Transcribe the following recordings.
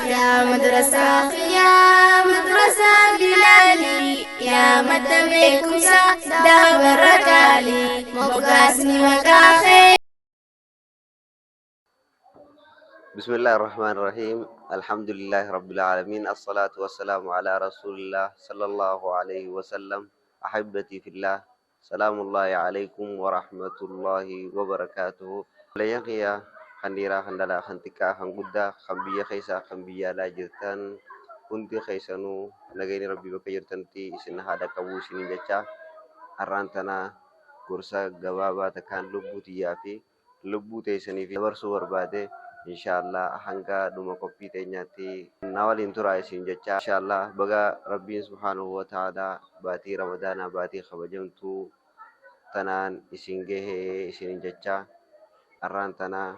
Yaa madrasaa kiyyaa madrasaa Bilaalii yaa madda beekumsaa daabarra qaalii moggaasni maqaa kee. بسم الله الرحمن الرحيم، الحمد لله رب العالمين، الصلاة والسلام على رسول الله صلى الله عليه وسلم. أحبتي في الله، سلام الله عليكم ورحمة الله وبركاته. Obboleeyyan kiyya kan dhiiraa, kan dhalaa, kan xiqqaa, kan guddaa, kan biyya keessaa, kan biyya alaa jirtan hundi keessanuu, nagayni Rabbii bakka jirtanitti isin haa dhaqqabuu isiniin jecha, har'aan tana gorsa gabaabaa takkaan lubbuu tiyyaa fi lubbuu teessaniif dabarsuu barbaade. Inshaallah hanga dhuma qophii teenyaatti na waliin turaa isin jecha. Inshaallah baga Rabbiin subhaanahu wa ta'aalaa baatii Ramadaanaa, baatii kabajamtuu tanaan isin gahee isinin jecha, har'aan tana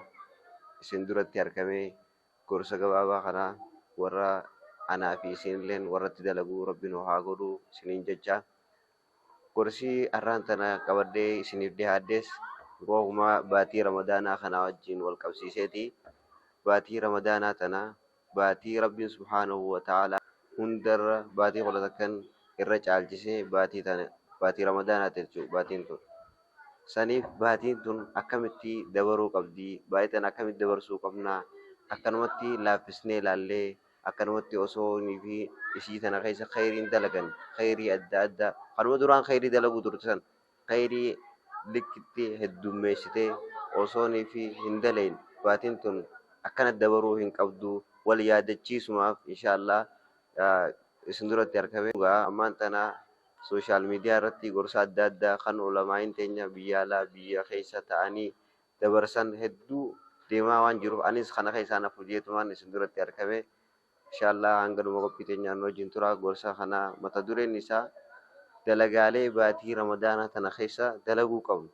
isin duratti argamee gorsa gabaabaa kana warra anaa fi isinilleen warratti dalaguu Rabbi nu haa godhu isinin jecha. Gorsi har'aan tana qabadhee isiniif dhihaadhes googuma baatii Ramadaanaa kana wajjin wal qabsiiseeti. Baatii Ramadaanaa tana, baatii Rabbiin subhaanahu wa ta'aalaa hundarra baatii 11n irra caalchisee, baatii tana, baatii Ramadaanaati jechuudha baatiin tun. Saniif baatiin tun akkamitti dabaruu qabdi? Baatii tana akkamitti dabarsuu qabna? Akkanumatti laaffisnee ilaallee, akkanumatti osoo fi isii tana keessa khayriin dalagan, khayrii adda addaa kanuma duraan khayrii dalaguu turte san khayrii likkitti heddummeessitee osoo fi hin dalayin, baatiin tun akkana dabaruu hin qabdu wal yaadachiisumaaf inshaallah isin duratti argame. Ammaan tana social media irratti gorsa adda addaa kan ulamaa'iin teenya biyya alaa, biyya keessa ta'anii dabarsan hedduu deemaa waan jiruuf, anis kana keessaa nafu jeetumaan isin duratti argame. Inshaallah hanga dhuma qophii teenyaan nu wajjin tura. Gorsa kana mata dureen isaa dalagaalee baatii Ramadaanaa tana keessa dalaguu qabnu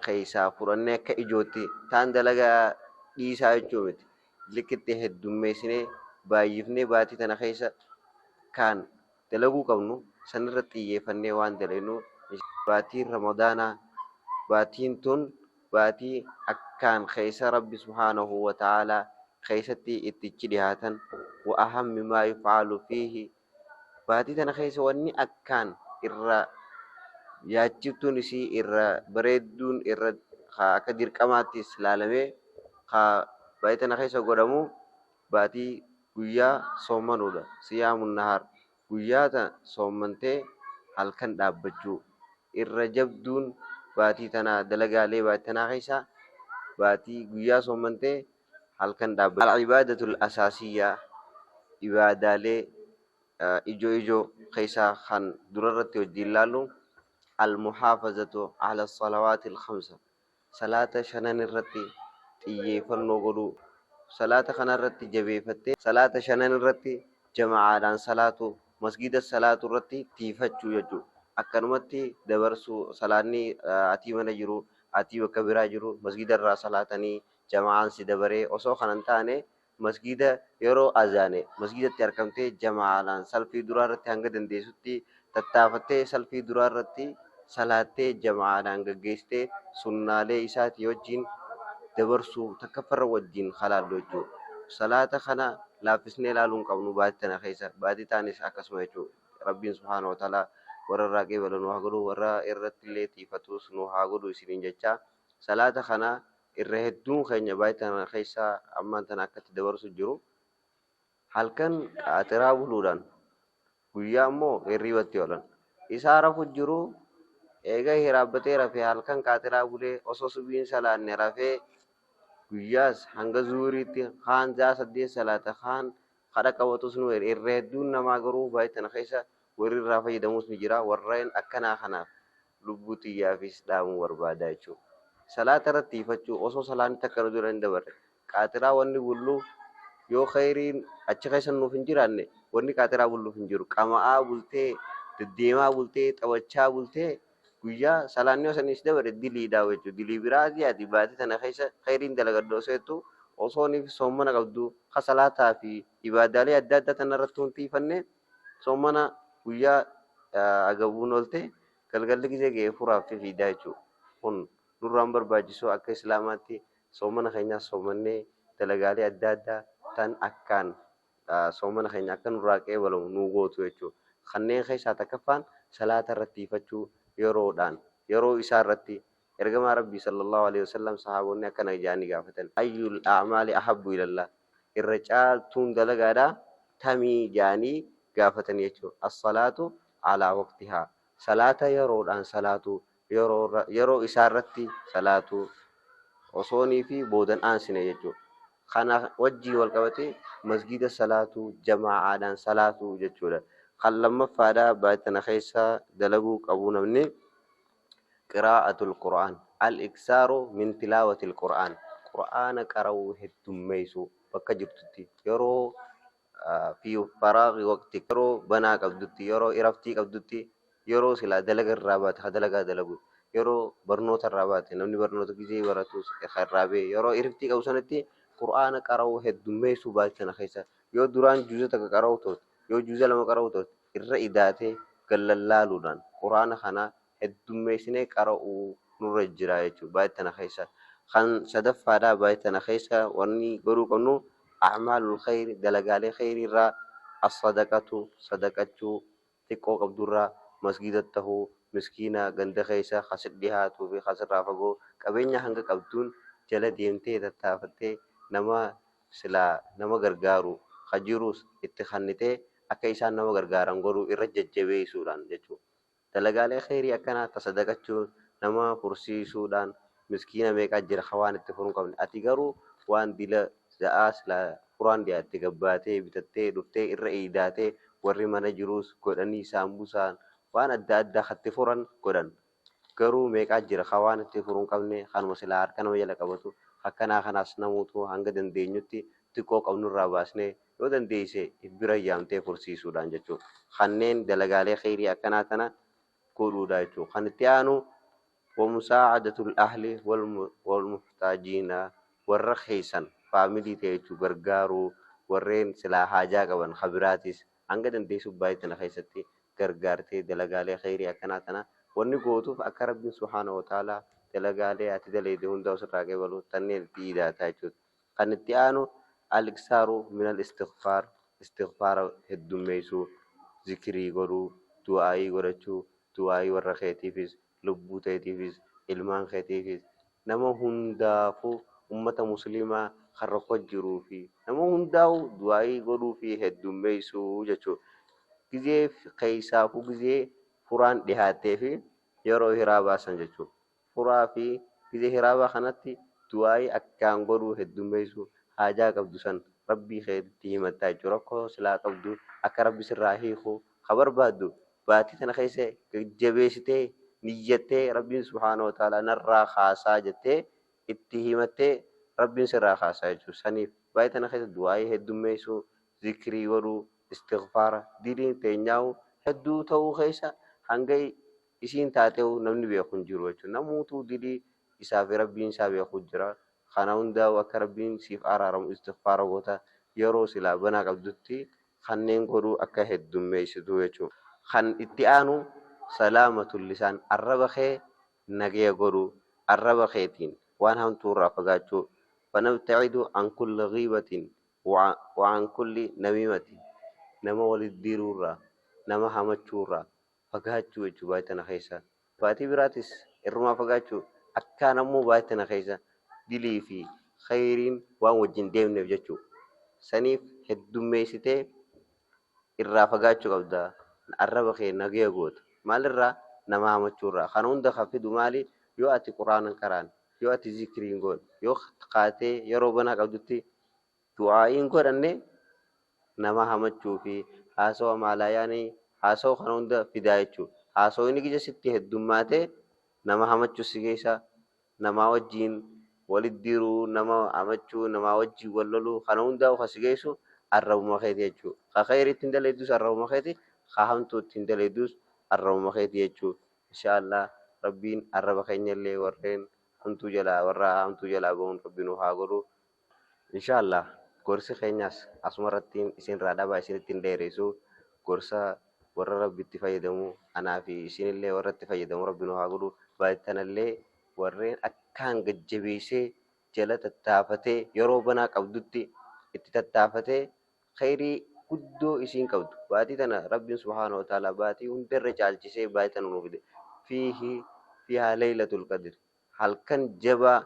keessaa fudhannee, akka ijootti taan dalagaa dhiisaa jechuu miti, likkitti heddummeessinee baay'ifnee baatii tana keessa kaan dalaguu qabnu sanirra xiyyeeffannee waan dalaynu. Baatiin Ramadaanaa, baatiin tun baatii akkaan keessa Rabbi subhaanahu wa ta'aalaa keessatti ittichi dhihaatan. Wa ahammi maa yuf'alu fiihi, baatii tana keessa wanni akkaan irra yaachiftuun isii, irra bareedduun, irra akka dirqamaattis laalamee ka baatii tana keessa godhamu, baatii guyyaa soommanuudha, siyaamun nahaar, guyyaa tana soommantee halkan dhaabbachuu. Irra jabduun baatii tanaa, dalagaalee baatii tanaa keessaa, baatii guyyaa soommantee halkan dhaabbachuu. Al-ibaadatul asaasiyyaa, ibaadaalee ijoo ijoo keessaa kan durarratti wajjin laallu, al-muhaafazatu ala salawaatil khamsa, salaata shanan irratti xiyyeeffannoo godhuu, salaata kana irratti jabeeffattee salaata shanan irratti jama'aadhaan salaatu, masgida salaatu irratti tiifachuu jechuudha. Akkanumatti dabarsuu, salaanni atii mana jiru, atii bakka biraa jiru, masgida irraa salaatanii jama'aan si dabaree osoo kana hin taane, masgiida yeroo azaane masgiidatti argamtee jama'aadhaan salfii duraa irratti hanga dandeessutti tattaafattee salfii duraa irratti salaattee jama'aadhaan gaggeessitee sunnaalee isaatii wajjin dabarsuu takkaffarra wajjin halaallu jechuudha. Salaata kana laaffisnee ilaaluu hin qabnu baatii tana keessa, baatii taanis akkasuma jechuudha. Rabbiin subhaanahu wa ta'aalaa warra irraa qeebalu nu haa godhu, warra irratti illee tiifatus nu haa godhu isiniin jecha. Salaata kana irra hedduun keenya baatii tana keessa ammaan tana akkatti dabarsu jiru, halkan qaaxiraa buluudhaan, guyyaa immoo hirriibatti oolan. Isaa rafu jiru, eega hiraabbatee rafee, halkan qaaxiraa bulee, osoo subiin salaanne rafee, guyyaas hanga zuuriitti kaan za'a 8 salaata, kaan kadha qabatus nu irra hedduun namaa garuu baatii tana keessa warri irraa fayyadamus ni jira. Warreen akkanaa kanaaf lubbuu tiyyaafis dhaamuu barbaada jechuudha. Salaata irratti tiifachuu, osoo salaanni takka nu dura hin dabarre. Qaaxiraa wanni bulluuf yoo khayriin achi keessa nuuf hin jiraanne, wanni qaaxiraa bulluuf hin jiru. Qama'aa bultee, deddeemaa bultee, taphachaa bultee, guyyaa salaanni osoo inni si dabare diliidhaa jechuudha. Dilii biraa ati baatii tana keessa khayriin dalagadhu osoo jettu, osoo inni soommana qabdu ka salaataa fi ibaadaalee adda addaa tana irratti hin tiifanne, soommana guyyaa agabuun oolte, galgalli gisee ga'e furaaf fi fiidaa jechuudha. Kun nurraan barbaachisu. Akka Islaamaatti soomana keenyaas soomannee dalagaalee adda addaa Tan akkaan soomana keenya akka nurraa qeebalamu nuu gootu jechuudha. Kanneen keessaa takkaffaan salaata irratti ifachuu yeroodhaan yeroo isaa irratti ergamaa Rabbii sallallahu alaihi wasallam sahaabonni akkana jedhanii gaafatan. Ayyul a'maali ahabbu ilallah irra caaltuun dalagaadhaa tamii jedhanii gaafatan jechuudha. As-salaatu alaa waqtihaa salaata yeroodhaan salaatu yeroo isaa irratti salaatu osoonii fi boodan aansine jechuudha. Kana wajjii wal qabatee masgida salaatu jamaa'aadhaan salaatu jechuudha. Kan lammaffaadhaa baay'ina keessa dalaguu qabu namni qiraa'atul Qur'aan al-iksaaru min tilaawatil Qur'aan Qur'aana qara'uu heddummeessuu bakka jirtutti yeroo fi faraaqi waqti yeroo banaa qabdutti yeroo iraftii qabdutti yeroo silaa dalaga irraa baate ha dalagaa dalagu yeroo barnoota irraa baate namni barnoota gizee baratu irraa ba'e yeroo iraftii qabu sanatti Qur'aana qara'uu heddummeessuu baate sana keessa yoo duraan juuza takka qara'uu turte yoo juuza lama qara'uu turte irra idaatee gallallaaluudhaan Qur'aana kana heddummeessinee qara'uu nurra jira jechuudha baay'ee tana keessa. Kan sadaffaadhaa baay'ee tana keessa wanni godhuu qabnu a'maalul khayri dalagaalee khayrii irraa as-sadaqatu sadaqachuu xiqqoo qabdurraa masgida tahuu miskiina ganda keessa kasit dhihaatuu fi kasirraa fagoo qabeenya hanga qabduun jala deemtee tattaafattee nama silaa nama gargaaru kajiruus itti kannitee akka isaan nama gargaaran godhuu irra jajjabeessuudhaan jechuudha. Dalagaalee khayrii akkanaa tasadaqachuun nama fursiisuudhaan miskiina meeqaa jira ka waan itti furuu hin qabne ati garuu waan dila za'aa silaa furaan dhiyaatte gabbaatee bitattee dhuftee irra iidaatee warri mana jiruus godhanii saambusaan waan adda addaa katti furan godhan garuu meeqaa jira ka waan itti furuu hin qabne kanuma silaa harka nama jala qabatu akkanaa kanaas namuutu hanga dandeenyutti xiqqoo qabnurraa baasnee yoo dandeesse bira yaamtee fursiisuudhaan jechuudha. Kanneen dalagaalee khayrii akkanaa tana godhuudha jechuudha. Kan itti aanu wamusaa'adatul ahli wal muhtaajiina warra keessan faamilii ta'e jechuudha gargaaruu warreen silaa haajaa qaban kabiraatis hanga dandeessu baay'ee tana keessatti gargaartee dalagaalee khayrii akkanaa tana wanni gootuuf akka Rabbiin subhaanahu wa ta'aalaa dalagaalee ati dalayde hunda osirraa qeebalu tanneen itti idaataa jechuudha. Kan itti aanu al-iksaaru minal istighfaar istighfaara heddummeessuu zikrii godhuu du'aayii godhachuu du'aayii warra keetiifis lubbuu teetiifis ilmaan keetiifis nama hundaafuu ummata musliimaa kan rakkoo jiruu fi nama hundaa'u du'aayii godhuu fi heddummeessuu jechuudha. Gizee keessaafuu gizee furaan dhihaattee fi yeroo hiraa baasan jechuudha. Furaa fi gizee hiraabaa kanatti du'aayii akkaan godhuu heddummeessuu haajaa qabdu san rabbii keetti himattaa jechuudha. Rakkoo silaa qabdu akka rabbi sirraa hiiku ka barbaaddu baatii tana keessa jabeessitee niyyattee rabbiin subhaanahu wa ta'aalaa narraa kaasaa jettee itti himattee rabbiin sirraa kaasaa jechuudha. Saniif baay'ee tana keessa du'aayii heddummeessuu, zikrii godhuu, istighfaara, diliin teenyaa'u hedduu ta'uu keessa hanga isiin taateewu namni beeku hin jiru jechuudha. Namuutuu dilii isaa fi rabbiin isaa beeku jira. Kana hundaa'u akka rabbiin siif araaramu istighfaara goota yeroo silaa banaa qabdutti kanneen godhuu akka heddummeessitu jechuudha. Kan itti aanu salaamatul lisaan arraba kee nagaya godhuu arraba keetiin waan hamtuu irraa fagaachuu fanabtacidu an kulli ghiibatin wa an kulli namiimatin nama walit diruurraa nama hamachuurraa fagaachuu jechuu baay'ee tana keessa. Baatii biraatis irrumaa fagaachuu akkaan ammoo baay'ee tana keessa dilii fi khayriin waan wajjin deemneef jechuu. Saniif heddummeessitee irraa fagaachuu qabda. Arraba kee nagaya goota. Maalirraa? Nama hamachuurraa. Kana hunda kan fidu maali? Yoo ati Qur'aana hin qaraane, yoo ati zikrii hin goone, yoo kaatee yeroo banaa qabdutti du'aa'ii hin godhanne nama hamachuu fi haasawa maalaayaanii haasawa kana hunda fidaa jechuudha. Haasawni gija sitti heddummaatee nama hamachuu si keessa namaa wajjin walit diruu, nama hamachuu, namaa wajjin wal loluu kana hundaa kan si geessu arrabuma keeti jechuudha. Ka khayrii ittiin dalaydus arrabuma keeti, ka hamtuu ittiin dalaydus arrabuma keeti jechuudha. Inshaallah Rabbiin arraba keenya illee warreen hamtuu jalaa warra hamtuu jalaa bahuun Rabbi nu haa godhu. Inshaallah gorsi keenyas asuma irratti isinirraa dhabaa isinitti hin dheeressu. Gorsa warra Rabbi itti fayyadamu anaa fi isinillee warra itti fayyadamu Rabbi nu haa godhu. Baay'atanallee warreen akkaan gajjabeessee jala tattaafatee yeroo banaa qabdutti Itti tattaafatee khayrii guddoo isiin qabdu. Baatii tana Rabbiin subhaanahu wa ta'aalaa baatii hundarra caalchisee baatii tana nuu fide. Fiihi fiihaa laylatul qadr. Halkan jabaa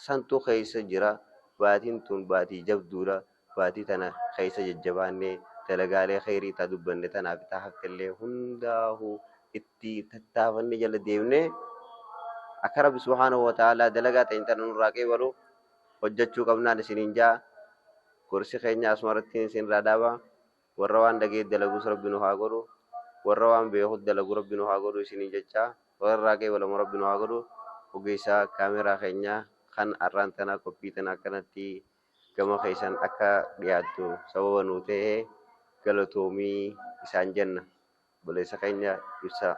santu keessa jira. Baatiin tun baatii jabduudha. Baatii tana keessa jajjabaannee dalagaalee khayrii ta dubbanne tanaa fi ta haftellee hundaahuu itti tattaafannee jala deemnee akka Rabbi subhaanahu wa ta'aalaa dalagaa teenya tana nurraa qeebalu hojjachuu qabnaan isiniin ja'a. Gorsi keenya asuma irratti isin irraa dhaaba. Warra waan dhaga'e dalagus Rabbi nu haa godhu. Warra waan beeku dalagu Rabbi nu haa godhu isiniin jecha. Warra irraa qeebalamu Rabbi nu haa godhu. Ogeessa kaameraa keenya kan har'aan tana qophii tana akkanatti gama keessan akka dhiyaattu sababa nuu ta'e galatoomii isaan jenna. Obboleessa keenya ibsaa.